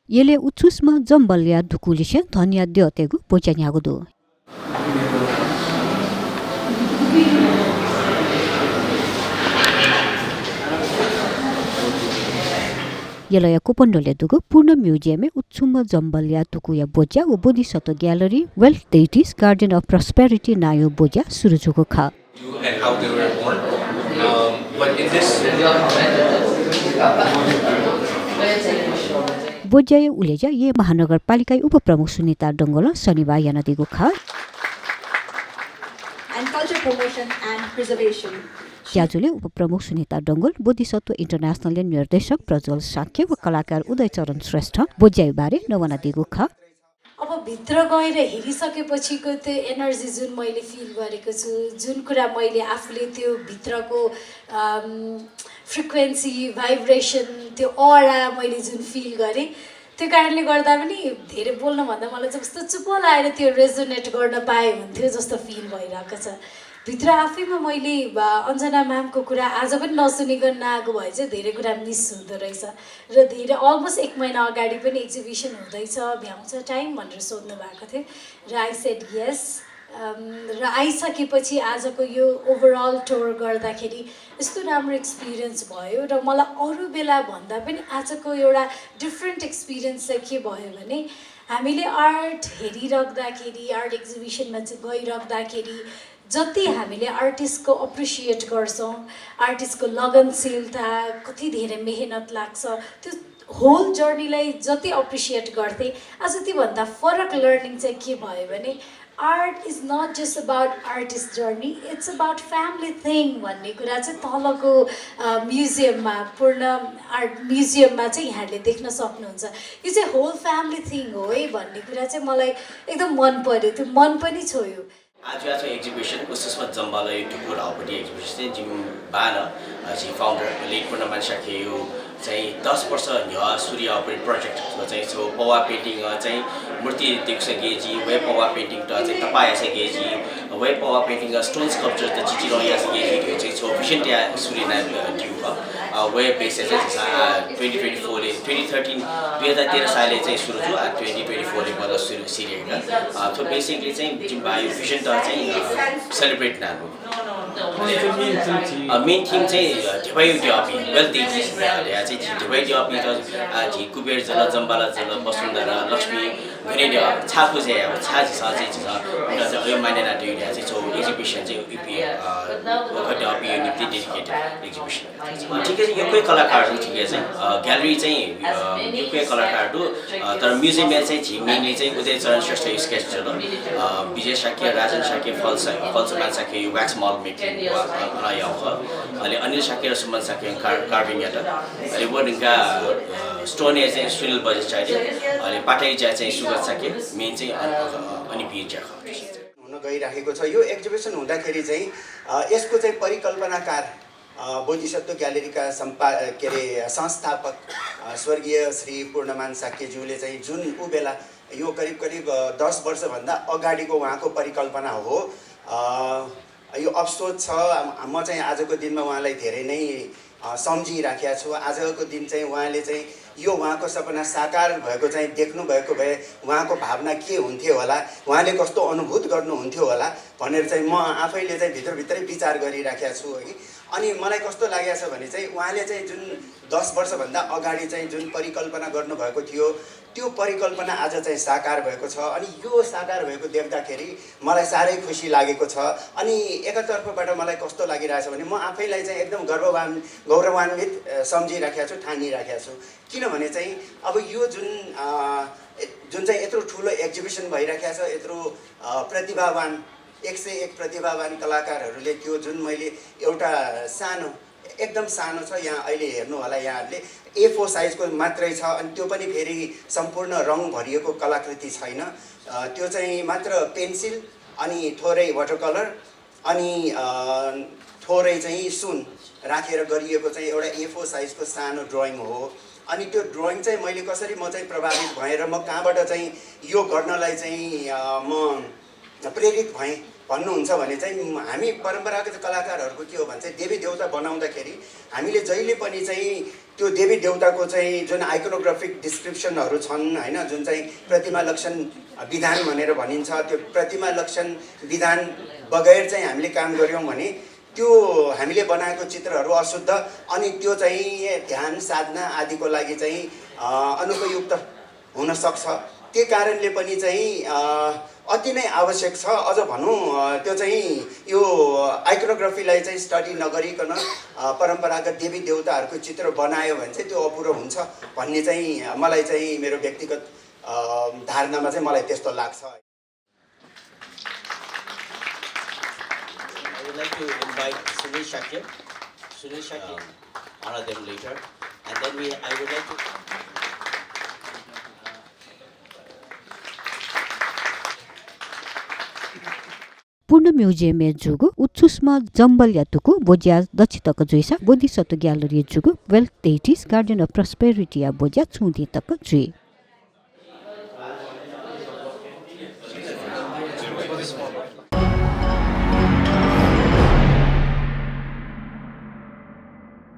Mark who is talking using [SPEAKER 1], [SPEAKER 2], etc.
[SPEAKER 1] Yele utusma zambalya dukulishe dhanya diotegu pochanyagdu. Yelaya kupondole dugu Purna Museum Utsuma Zambalya Tukuya Boja व Bodhisattva Gallery Wealth Deities Garden of Prosperity Nayo Boja Surujuko Kha.
[SPEAKER 2] And how they were born. But in this
[SPEAKER 1] बोज्याय उलेजा ये महानगरपालिका उपप्रमुख सुनिता डंगोला शनिबार यानादिगु खा
[SPEAKER 3] and culture promotion and preservation.
[SPEAKER 1] त्याजुले उपप्रमुख Sunita Dangol Bodhisattva international निर्देशक प्रज्वल साक्य व कलाकार उदय चरण श्रेष्ठ बोज्याय बारे नवनादिगु खा
[SPEAKER 4] अब भित्र गएर हेरिसकेपछिको त्यो एनर्जी जुन मैले फिल गरेको छु जुन कुरा मैले आफूले त्यो भित्रको फ्रिक्वेन्सी भाइब्रेसन त्यो अरा मैले जुन फिल गरेँ त्यो कारणले गर्दा पनि धेरै बोल्न भन्दा मलाई चाहिँ कस्तो चुप लागेर त्यो रेजोनेट गर्न पाए हुन्थ्यो जस्तो फिल भइरहेको छ भित्र आफैमा मैले अञ्जना म्यामको कुरा आज पनि नसुनिकन नआएको भए चाहिँ धेरै कुरा मिस हुँदो रहेछ र धेरै अलमोस्ट 1 महिना अगाडि पनि एक्जिबिसन हुँदैछ भ्याउँछ टाइम भनेर सोध्नु भएको थियो र आई सेड यस र आइसकेपछि आजको यो ओभरअल टुर गर्दाखेरि यस्तो राम्रो एक्सपिरियन्स भयो र मलाई अरू बेला भन्दा पनि आजको एउटा डिफ्रेन्ट एक्सपिरियन्स चाहिँ के भयो भने हामीले आर्ट हेरिराख्दाखेरि आर्ट एक्जिबिसनमा चाहिँ गइराख्दाखेरि जति हामीले आर्टिस्टको अप्रिसिएट गर्छौँ आर्टिस्टको लगनशीलता कति धेरै मेहनत लाग्छ त्यो होल जर्नीलाई जति अप्रिसिएट गर्थे आज त्योभन्दा फरक लर्निङ चाहिँ के भयो भने art is not just about artist journey it's about family thing भन्ने कुरा चाहिँ तलको म्युजियममा पूर्ण आर्ट म्युजियममा चाहिँ यहाँहरूले देख्न सक्नुहुन्छ यो चाहिँ होल फ्यामिली थिङ हो है भन्ने कुरा चाहिँ मलाई एकदम मन पर्यो त्यो मन पनि छोयो
[SPEAKER 5] आज एक्जिबिसन सुषमा जम्बालाई टुकुर हाउपट्टि एक्जिबिसन जिम बान जी फाउन्डर लेट पूर्णमान साखे यो चाहिँ 10 वर्ष सूर्य अपरेट प्रोजेक्ट चाहिँ छो पवा पेन्टिङ चाहिँ मूर्ति देख्सकेजी वे पवा पेन्टिङ त चाहिँ तपाईँ आइसकेजी वे पवा पेन्टिङ स्टोन स्कल्पचर त चिचिरो आइसकेजी त्यो चाहिँ छो भिजन त्या सूर्य नाम ड्यू वे बेसिस 2024 ले 2013 सालले चाहिँ सुरु थियो 2024 ले बल्ल सुरु सिरियका त्यो बेसिकली चाहिँ जिम्बा यो भिजन त चाहिँ सेलिब्रेट नाम मेन थिम चाहिँ ढेपाइ डिअपी वेल्थ डेटिज चाहिँ ढेपाइ डिअपी त कुबेर जल जम्बाला जल वसुन्धरा लक्ष्मी घनेड छापु चाहिँ अब छाजी चाहिँ छ यो मानेना ड्युरिया चाहिँ छौ एक्जिबिसन चाहिँ युपी डिअपी यो निम्ति डेडिकेटेड एक्जिबिसन ठिकै यो कोही कलाकारहरू ठिकै चाहिँ ग्यालेरी चाहिँ यो कोही कलाकारहरू तर म्युजियममा चाहिँ मेनली चाहिँ उदय चरण श्रेष्ठ स्केच छ विजय साक्य राजन साक्य फलसमान साक्य यो व्याक्स मल मेकिङ अहिले अनिल साक्य र सुमन साक्य कार्भिङ अहिले वर्णका स्टोने चाहिँ सुनिल बजेट चाहिए अहिले पाटाई चाहिँ सुगत साक्य मेन चाहिँ अनि बिर
[SPEAKER 6] हुन गइरहेको छ यो एक्जिबिसन हुँदाखेरि चाहिँ यसको चाहिँ परिकल्पनाकार बोधिसत्व ग्यालेरीका संस्थापक स्वर्गीय श्री पूर्णमान साक्यज्यूले चाहिँ जुन ऊ बेला यो करिब 10 वर्षभन्दा अगाडिको उहाँको परिकल्पना हो यो अफसोस छ म चाहिँ आजको दिनमा उहाँलाई धेरै नै सम्झिराखेको छु आजको दिन चाहिँ उहाँले चाहिँ यो उहाँको सपना साकार भएको चाहिँ देख्नु भएको भए उहाँको भावना के हुन्थ्यो होला उहाँले कस्तो अनुभूत गर्नुहुन्थ्यो होला भनेर चाहिँ म आफैले चाहिँ भित्रभित्रै विचार गरिराखेको छु है अनि मलाई कस्तो लागेको छ भने चाहिँ उहाँले चाहिँ जुन 10 वर्षभन्दा अगाडि चाहिँ जुन परिकल्पना गर्नुभएको थियो त्यो परिकल्पना आज चाहिँ साकार भएको छ अनि यो साकार भएको देख्दाखेरि मलाई साह्रै खुसी लागेको छ अनि एकतर्फबाट मलाई कस्तो लागिरहेछ भने म आफैलाई चाहिँ एकदम गौरवान्वित सम्झिराखेको छु ठानिराखेको छु किनभने चाहिँ अब यो जुन चाहिँ यत्रो ठुलो एक्जिबिसन भइराखेको छ यत्रो प्रतिभावान 101 प्रतिभावान कलाकारहरूले त्यो जुन मैले एउटा सानो एकदम सानो छ यहाँ अहिले हेर्नु होला यहाँहरूले A4 साइजको मात्रै छ अनि त्यो पनि फेरि सम्पूर्ण रङ भरिएको कलाकृति छैन त्यो चाहिँ मात्र पेन्सिल अनि थोरै वाटर कलर अनि थोरै चाहिँ सुन राखेर गरिएको चाहिँ एउटा A4 साइजको सानो ड्रइङ हो अनि त्यो ड्रइङ चाहिँ मैले कसरी म चाहिँ प्रभावित भएर म कहाँबाट चाहिँ यो गर्नलाई चाहिँ म प्रेरित भएँ भन्नुहुन्छ भने चाहिँ हामी परम्परागत कलाकारहरूको के हो भने चाहिँ देवी देवता बनाउँदाखेरि हामीले जहिले पनि चाहिँ त्यो देवी देवताको चाहिँ जुन आइकोनोग्राफिक डिस्क्रिप्सनहरू छन् होइन, जुन चाहिँ प्रतिमा लक्षण विधान भनेर भनिन्छ, त्यो प्रतिमा लक्षण विधान बगैर चाहिँ हामीले काम गऱ्यौँ भने त्यो हामीले बनाएको चित्रहरू अशुद्ध अनि त्यो चाहिँ ध्यान साधना आदिको लागि चाहिँ अनुपयुक्त हुन सक्छ। त्यो कारणले पनि चाहिँ अति नै आवश्यक छ। अझ भनौँ त्यो चाहिँ यो आइकोनोग्राफीलाई चाहिँ स्टडी नगरिकन परम्परागत देवी देवताहरूको चित्र बनायो भने चाहिँ त्यो अपुरो हुन्छ भन्ने चाहिँ मलाई चाहिँ मेरो व्यक्तिगत धारणामा चाहिँ मलाई त्यस्तो लाग्छ।
[SPEAKER 5] I would like to invite Sunil Shakya. Honor them later, and then I would like to.
[SPEAKER 1] पूर्ण म्युजियम जुगु उत्सुस्मा जम्बल यातुकु बोजिया दक्षितक जुइसा बोधिसत्व ग्यालरी जुगु wealth 80s garden of prosperity बोजिया छुदी तक जुइ।